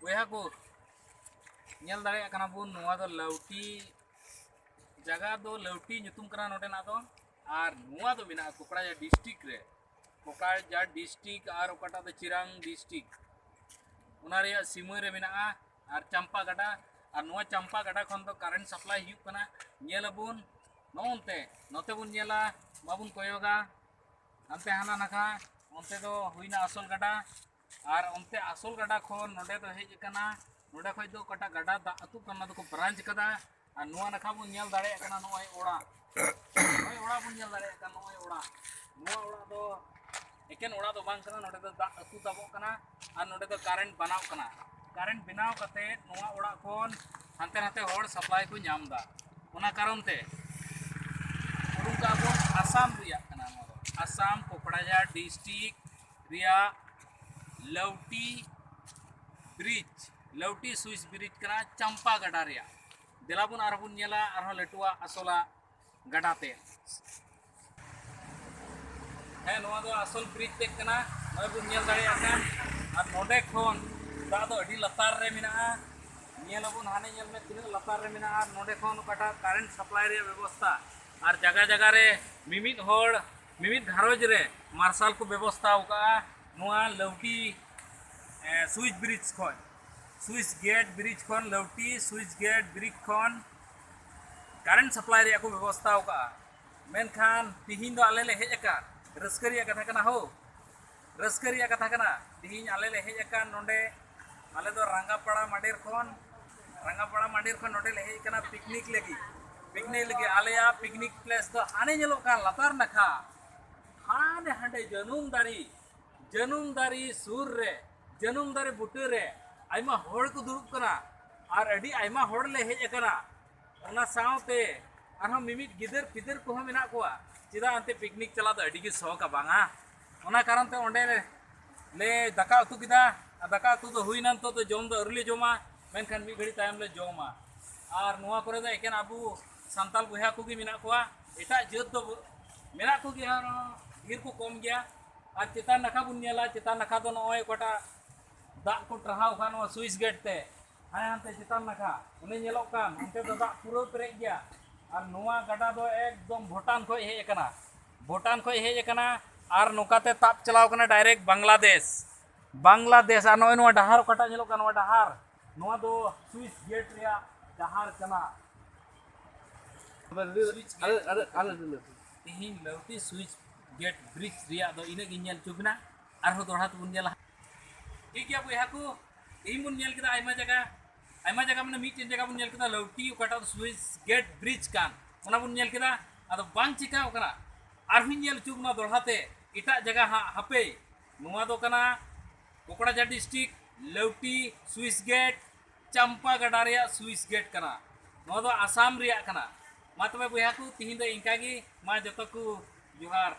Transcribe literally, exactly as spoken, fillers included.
ᱵᱚᱭᱦᱟ ᱠᱚ, ᱧᱮᱞ ᱫᱟᱲᱮᱭᱟᱜ ᱠᱟᱱᱟ ᱵᱚᱱ, ᱱᱚᱣᱟ ᱫᱚ ᱞᱟᱹᱣᱴᱤ ᱡᱟᱭᱜᱟ ᱫᱚ ᱞᱟᱹᱣᱴᱤ ᱧᱩᱛᱩᱢ ᱠᱟᱱᱟ ᱱᱚᱰᱮᱱᱟᱜ ᱫᱚ᱾ ᱟᱨ ᱱᱚᱣᱟ ᱫᱚ ᱢᱮᱱᱟᱜᱼᱟ ᱠᱳᱠᱲᱟᱡᱟᱲ ᱰᱤᱥᱴᱨᱤᱠᱴ ᱨᱮ, ᱠᱳᱠᱲᱟᱡᱟᱲ ᱰᱤᱥᱴᱨᱤᱠᱴ ᱟᱨ ᱚᱠᱟᱴᱟᱜ ᱫᱚ ᱪᱤᱨᱟᱝ ᱰᱤᱥᱴᱨᱤᱠᱴ, ᱚᱱᱟ ᱨᱮᱭᱟᱜ ᱥᱤᱢᱟᱹ ᱨᱮ ᱢᱮᱱᱟᱜᱼᱟ᱾ ᱟᱨ ᱪᱟᱢᱯᱟ ᱜᱟᱰᱟ, ᱟᱨ ᱱᱚᱣᱟ ᱪᱟᱢᱯᱟ ᱜᱟᱰᱟ ᱠᱷᱚᱱ ᱫᱚ ᱠᱟᱨᱮᱱᱴ ᱥᱟᱯᱞᱟᱭ ᱦᱩᱭᱩᱜ ᱠᱟᱱᱟ᱾ ᱧᱮᱞ ᱟᱵᱚᱱ ᱱᱚᱜᱼᱚᱱᱛᱮ, ᱱᱚᱛᱮ ᱵᱚᱱ ᱧᱮᱞᱟ, ᱵᱟᱵᱚᱱ ᱠᱚᱭᱚᱜᱟ ᱦᱟᱱᱛᱮ ᱦᱟᱱᱟ ᱱᱟᱠᱷᱟ, ᱚᱱᱛᱮ ᱫᱚ ᱦᱩᱭᱱᱟ ᱟᱥᱚᱞ ᱜᱟᱰᱟ᱾ ᱟᱨ ᱚᱱᱛᱮ ᱟᱥᱚᱞ ᱜᱟᱰᱟ ᱠᱷᱚᱱ ᱱᱚᱰᱮ ᱫᱚ ᱦᱮᱡ ᱟᱠᱟᱱᱟ, ᱱᱚᱰᱮ ᱠᱷᱚᱡ ᱫᱚ ᱚᱠᱟᱴᱟᱜ ᱜᱟᱰᱟ ᱫᱟᱜ ᱟᱹᱛᱩᱜ ᱠᱟᱱᱟ, ᱚᱱᱟ ᱫᱚᱠᱚ ᱵᱨᱟᱧᱪ ᱠᱟᱫᱟ᱾ ᱟᱨ ᱱᱚᱣᱟ ᱱᱟᱠᱷᱟ ᱵᱚᱱ ᱧᱮᱞ ᱫᱟᱲᱮᱭᱟᱜ ᱠᱟᱱᱟ, ᱱᱚᱜᱼᱚᱭ ᱚᱲᱟᱜ, ᱱᱚᱜᱼᱚᱭ ᱚᱲᱟᱜ ᱵᱚᱱ ᱧᱮᱞ ᱫᱟᱲᱮᱭᱟᱜ ᱠᱟᱱᱟ, ᱱᱚᱜᱼᱚᱭ ᱚᱲᱟᱜ᱾ ᱱᱚᱣᱟ ᱚᱲᱟᱜ ᱫᱚ ᱮᱠᱮᱱ ᱚᱲᱟᱜ ᱫᱚ ᱵᱟᱝ ᱠᱟᱱᱟ, ᱱᱚᱰᱮ ᱫᱚ ᱫᱟᱜ ᱟᱹᱛᱩ ᱛᱟᱵᱚᱜ ᱠᱟᱱᱟ᱾ ᱟᱨ ᱱᱚᱰᱮ ᱫᱚ ᱠᱟᱨᱮᱱᱴ ᱵᱮᱱᱟᱣ ᱠᱟᱱᱟ᱾ ᱠᱟᱨᱮᱱᱴ ᱵᱮᱱᱟᱣ ᱠᱟᱛᱮ ᱱᱚᱣᱟ ᱚᱲᱟᱜ ᱠᱷᱚᱱ ᱦᱟᱱᱛᱮ ᱱᱟᱛᱮ ᱦᱚᱲ ᱥᱟᱯᱞᱟᱭ ᱠᱚ ᱧᱟᱢ ᱮᱫᱟ᱾ ᱚᱱᱟ ᱠᱟᱨᱚᱱ ᱛᱮ ᱩᱰᱩᱝ ᱠᱟᱜᱼᱟ ᱵᱚᱱ, ᱟᱥᱟᱢ ᱨᱮᱭᱟᱜ ᱠᱟᱱᱟ ᱱᱚᱣᱟ ᱫᱚ᱾ ᱟᱥᱟᱢ ᱠᱳᱠᱲᱟᱡᱟᱲ ᱰᱤᱥᱴᱨᱤᱠᱴ ᱨᱮᱭᱟᱜ ᱞᱟᱹᱣᱴᱤ ᱵᱨᱤᱡᱽ, ᱞᱟᱹᱣᱴᱤ ᱥᱩᱭᱤᱪ ᱵᱨᱤᱡᱽ ᱠᱟᱱᱟ ᱪᱟᱢᱯᱟ ᱜᱟᱰᱟ ᱨᱮᱭᱟᱜ᱾ ᱫᱮᱞᱟ ᱵᱚᱱ ᱟᱨᱦᱚᱸ ᱵᱚᱱ ᱧᱮᱞᱟ ᱟᱨᱦᱚᱸ ᱞᱟᱹᱴᱩᱣᱟᱜ ᱟᱥᱚᱞᱟᱜ ᱜᱟᱰᱟ ᱛᱮ᱾ ᱦᱮᱸ, ᱱᱚᱣᱟ ᱫᱚ ᱟᱥᱚᱞ ᱵᱨᱤᱡᱽ ᱛᱮᱫ ᱠᱟᱱᱟ, ᱱᱚᱜᱼᱚᱭ ᱵᱚᱱ ᱧᱮᱞ ᱫᱟᱲᱮᱭᱟᱜ ᱠᱟᱱ᱾ ᱟᱨ ᱱᱚᱰᱮ ᱠᱷᱚᱱ ᱫᱟᱜ ᱫᱚ ᱟᱹᱰᱤ ᱞᱟᱛᱟᱨ ᱨᱮ ᱢᱮᱱᱟᱜᱼᱟ᱾ ᱧᱮᱞ ᱟᱵᱚᱱ, ᱦᱟᱱᱮ ᱧᱮᱞ ᱢᱮ ᱛᱤᱱᱟᱹᱜ ᱞᱟᱛᱟᱨ ᱨᱮ ᱢᱮᱱᱟᱜᱼᱟ᱾ ᱟᱨ ᱱᱚᱰᱮ ᱠᱷᱚᱱ ᱚᱠᱟᱴᱟᱜ ᱠᱟᱨᱮᱱᱴ ᱥᱟᱯᱞᱟᱭ ᱨᱮᱭᱟᱜ ᱵᱮᱵᱚᱥᱛᱷᱟ, ᱟᱨ ᱡᱟᱭᱜᱟ ᱡᱟᱭᱜᱟ ᱨᱮ ᱢᱤᱢᱤᱫ ᱦᱚᱲ, ᱢᱤᱢᱤᱫ ᱜᱷᱟᱨᱚᱸᱡᱽ ᱨᱮ ᱢᱟᱨᱥᱟᱞ ᱠᱚ ᱵᱮᱵᱚᱥᱛᱷᱟ ᱟᱠᱟᱫᱼᱟ᱾ ᱱᱚᱣᱟ ᱞᱟᱹᱣᱴᱤ, ᱮ, ᱥᱩᱭᱤᱪ ᱵᱨᱤᱡᱽ ᱠᱷᱚᱱ, ᱥᱩᱭᱤᱪ ᱜᱮᱴ ᱵᱨᱤᱡᱽ ᱠᱷᱚᱱ, ᱞᱟᱹᱣᱴᱤ ᱥᱩᱭᱤᱪ ᱜᱮᱴ ᱵᱨᱤᱡᱽ ᱠᱷᱚᱱ ᱠᱟᱨᱮᱱᱴ ᱥᱟᱯᱞᱟᱭ ᱨᱮᱭᱟᱜ ᱠᱚ ᱵᱮᱵᱚᱥᱛᱷᱟ ᱟᱠᱟᱫᱼᱟ᱾ ᱢᱮᱱᱠᱷᱟᱱ ᱛᱤᱦᱤᱧ ᱫᱚ ᱟᱞᱮ ᱞᱮ ᱦᱮᱡ ᱟᱠᱟᱱ, ᱨᱟᱹᱥᱠᱟᱹ ᱨᱮᱭᱟᱜ ᱠᱟᱛᱷᱟ ᱠᱟᱱᱟ ᱦᱳ, ᱨᱟᱹᱥᱠᱟᱹ ᱨᱮᱭᱟᱜ ᱠᱟᱛᱷᱟ ᱠᱟᱱᱟ᱾ ᱛᱤᱦᱤᱧ ᱟᱞᱮ ᱞᱮ ᱦᱮᱡ ᱟᱠᱟᱱ ᱱᱚᱰᱮ, ᱟᱞᱮ ᱫᱚ ᱨᱟᱸᱜᱟᱯᱟᱲᱟ ᱢᱟᱰᱮᱨ ᱠᱷᱚᱱ, ᱨᱟᱸᱜᱟᱯᱟᱲᱟ ᱢᱟᱰᱮᱨ ᱠᱷᱚᱱ ᱱᱚᱰᱮ ᱞᱮ ᱦᱮᱡ ᱟᱠᱟᱱᱟ ᱯᱤᱠᱱᱤᱠ ᱞᱟᱹᱜᱤᱫ, ᱯᱤᱠᱱᱤᱠ ᱞᱟᱹᱜᱤᱫ᱾ ᱟᱞᱮᱭᱟᱜ ᱯᱤᱠᱱᱤᱠ ᱯᱞᱮᱥ ᱫᱚ ᱦᱟᱱᱮ ᱧᱮᱞᱚᱜ ᱠᱟᱱ ᱞᱟᱛᱟᱨ ᱱᱟᱠᱷᱟ, ᱦᱟᱱᱮ ᱦᱟᱸᱰᱮ ᱡᱟᱹᱱᱩᱢ ᱫᱟᱨᱮ, ᱡᱟᱹᱱᱩᱢ ᱫᱟᱨᱮ ᱥᱩᱨ ᱨᱮ, ᱡᱟᱹᱱᱩᱢ ᱫᱟᱨᱮ ᱵᱩᱴᱟᱹ ᱨᱮ ᱟᱭᱢᱟ ᱦᱚᱲ ᱠᱚ ᱫᱩᱲᱩᱵ ᱠᱟᱱᱟ ᱟᱨ ᱟᱹᱰᱤ ᱟᱭᱢᱟ ᱦᱚᱲ ᱞᱮ ᱦᱮᱡ ᱟᱠᱟᱱᱟ᱾ ᱚᱱᱟ ᱥᱟᱶᱛᱮ ᱟᱨᱦᱚᱸ ᱢᱤᱢᱤᱫ ᱜᱤᱫᱟᱹᱨ ᱯᱤᱫᱟᱹᱨ ᱠᱚᱦᱚᱸ ᱢᱮᱱᱟᱜ ᱠᱚᱣᱟ᱾ ᱪᱮᱫᱟᱜ ᱮᱱᱛᱮ ᱯᱤᱠᱱᱤᱠ ᱪᱟᱞᱟᱣ ᱫᱚ ᱟᱹᱰᱤ ᱜᱮ ᱥᱚᱠᱟ, ᱵᱟᱝᱟ? ᱚᱱᱟ ᱠᱟᱨᱚᱱ ᱛᱮ ᱚᱸᱰᱮ ᱞᱮ ᱫᱟᱠᱟ ᱩᱛᱩ ᱠᱮᱫᱟ᱾ ᱟᱨ ᱫᱟᱠᱟ ᱩᱛᱩ ᱫᱚ ᱦᱩᱭᱱᱟ, ᱱᱤᱛᱚᱜ ᱫᱚ ᱡᱚᱢ ᱫᱚ ᱟᱹᱣᱨᱤ ᱞᱮ ᱡᱚᱢᱟ, ᱢᱮᱱᱠᱷᱟᱱ ᱢᱤᱫ ᱜᱷᱟᱹᱲᱤ ᱛᱟᱭᱚᱢ ᱞᱮ ᱡᱚᱢᱟ᱾ ᱟᱨ ᱱᱚᱣᱟ ᱠᱚᱨᱮ ᱫᱚ ᱮᱠᱮᱱ ᱟᱵᱚ ᱥᱟᱱᱛᱟᱲ ᱵᱚᱭᱦᱟ ᱠᱚᱜᱮ ᱢᱮᱱᱟᱜ ᱠᱚᱣᱟ, ᱮᱴᱟᱜ ᱡᱟᱹᱛ ᱫᱚ ᱢᱮᱱᱟᱜ ᱠᱚᱜᱮᱭᱟ, ᱰᱷᱮᱨ ᱠᱚ ᱠᱚᱢ ᱜᱮᱭᱟ᱾ ᱟᱨ ᱪᱮᱛᱟᱱ ᱱᱟᱠᱷᱟ ᱵᱚᱱ ᱧᱮᱞᱟ, ᱪᱮᱛᱟᱱ ᱱᱟᱠᱷᱟ ᱫᱚ ᱱᱚᱜᱼᱚᱭ ᱚᱠᱟᱴᱟᱜ ᱫᱟᱜ ᱠᱚ ᱴᱟᱨᱦᱟᱣ ᱠᱟᱜ ᱱᱚᱣᱟ ᱥᱩᱭᱤᱥ ᱜᱮᱴ ᱛᱮ᱾ ᱦᱮᱸ, ᱦᱟᱱᱛᱮ ᱪᱮᱛᱟᱱ ᱱᱟᱠᱷᱟ ᱚᱱᱮ ᱧᱮᱞᱚᱜ ᱠᱟᱱ, ᱚᱱᱛᱮ ᱫᱚ ᱫᱟᱜ ᱯᱩᱨᱟᱹ ᱯᱮᱨᱮᱡ ᱜᱮᱭᱟ᱾ ᱟᱨ ᱱᱚᱣᱟ ᱜᱟᱰᱟ ᱫᱚ ᱮᱠᱫᱚᱢ ᱵᱷᱩᱴᱟᱱ ᱠᱷᱚᱱ ᱦᱮᱡ ᱟᱠᱟᱱᱟ, ᱵᱷᱩᱴᱟᱱ ᱠᱷᱚᱱ ᱦᱮᱡ ᱟᱠᱟᱱᱟ᱾ ᱟᱨ ᱱᱚᱝᱠᱟᱛᱮ ᱛᱟᱵ ᱪᱟᱞᱟᱣ ᱠᱟᱱᱟ ᱰᱟᱭᱨᱮᱠᱴ ᱵᱟᱝᱞᱟᱫᱮᱥ᱾ ᱵᱟᱝᱞᱟᱫᱮᱥ᱾ ᱟᱨ ᱱᱚᱜᱼᱚᱭ ᱱᱚᱣᱟ ᱰᱟᱦᱟᱨ ᱚᱠᱟᱴᱟᱜ ᱧᱮᱞᱚᱜ ᱠᱟᱱᱟ, ᱱᱚᱣᱟ ᱰᱟᱦᱟᱨ, ᱱᱚᱣᱟ ᱫᱚ ᱥᱩᱭᱤᱥ ᱜᱮᱴ ᱨᱮᱭᱟᱜ ᱰᱟᱦᱟᱨ ᱠᱟᱱᱟ᱾ ᱥᱩᱭᱤᱥ ᱜᱮᱴ᱾ ᱟᱞᱮ, ᱟᱞᱮ, ᱟᱞᱮ, ᱟᱞᱮ᱾ ᱛᱮᱦᱮᱧ ᱞᱟᱹᱣᱴᱤ ᱥᱩᱭᱤᱥ ᱜᱮᱴ ᱵᱨᱤᱡᱽ ᱨᱮᱭᱟᱜ ᱫᱚ ᱤᱱᱟᱹᱜ ᱜᱤᱧ ᱧᱮᱞ ᱦᱚᱪᱚ ᱵᱤᱱᱟ᱾ ᱟᱨᱦᱚᱸ ᱫᱚᱦᱲᱟ ᱛᱮᱵᱚᱱ ᱧᱮᱞᱟ᱾ ᱴᱷᱤᱠ ᱜᱮᱭᱟ ᱵᱚᱭᱦᱟ ᱠᱚ, ᱛᱮᱦᱮᱧ ᱵᱚᱱ ᱧᱮᱞ ᱠᱮᱫᱟ ᱟᱭᱢᱟ ᱡᱟᱭᱜᱟ, ᱟᱭᱢᱟ ᱡᱟᱭᱜᱟ ᱢᱟᱱᱮ ᱢᱤᱫᱴᱮᱱ ᱡᱟᱭᱜᱟ ᱵᱚᱱ ᱧᱮᱞ ᱠᱮᱫᱟ ᱞᱟᱹᱣᱴᱤ, ᱚᱠᱟᱴᱟᱜ ᱫᱚ ᱥᱩᱭᱤᱥ ᱜᱮᱴ ᱵᱨᱤᱡᱽ ᱠᱟᱱ, ᱚᱱᱟ ᱵᱚᱱ ᱧᱮᱞ ᱠᱮᱫᱟ᱾ ᱟᱫᱚ ᱵᱟᱝ ᱪᱤᱠᱟᱹᱣ ᱠᱟᱱᱟ, ᱟᱨᱦᱚᱸᱧ ᱧᱮᱞ ᱦᱚᱪᱚ ᱵᱚᱱᱟ ᱫᱚᱦᱲᱟ ᱛᱮ ᱮᱴᱟᱜ ᱡᱟᱭᱜᱟ ᱦᱟᱸᱜ᱾ ᱦᱟᱯᱮ, ᱱᱚᱣᱟ ᱫᱚ ᱠᱟᱱᱟ ᱠᱚᱠᱲᱟᱡᱷᱟᱨ ᱰᱤᱥᱴᱨᱤᱠᱴ, ᱞᱟᱹᱣᱴᱤ ᱥᱩᱭᱤᱥ ᱜᱮᱴ, ᱪᱟᱢᱯᱟ ᱜᱟᱰᱟ ᱨᱮᱭᱟᱜ ᱥᱩᱭᱤᱥ ᱜᱮᱴ ᱠᱟᱱᱟ᱾ ᱱᱚᱣᱟ ᱫᱚ ᱟᱥᱟᱢ ᱨᱮᱭᱟᱜ ᱠᱟᱱᱟ᱾ ᱢᱟ ᱛᱚᱵᱮ ᱵᱚᱭᱦᱟ ᱠᱚ, ᱛᱤᱦᱤᱧ ᱫᱚ ᱤᱱᱠᱟ ᱜᱮ᱾ ᱢᱟ ᱡᱚᱛᱚ ᱠᱚ ᱡᱚᱦᱟᱨ᱾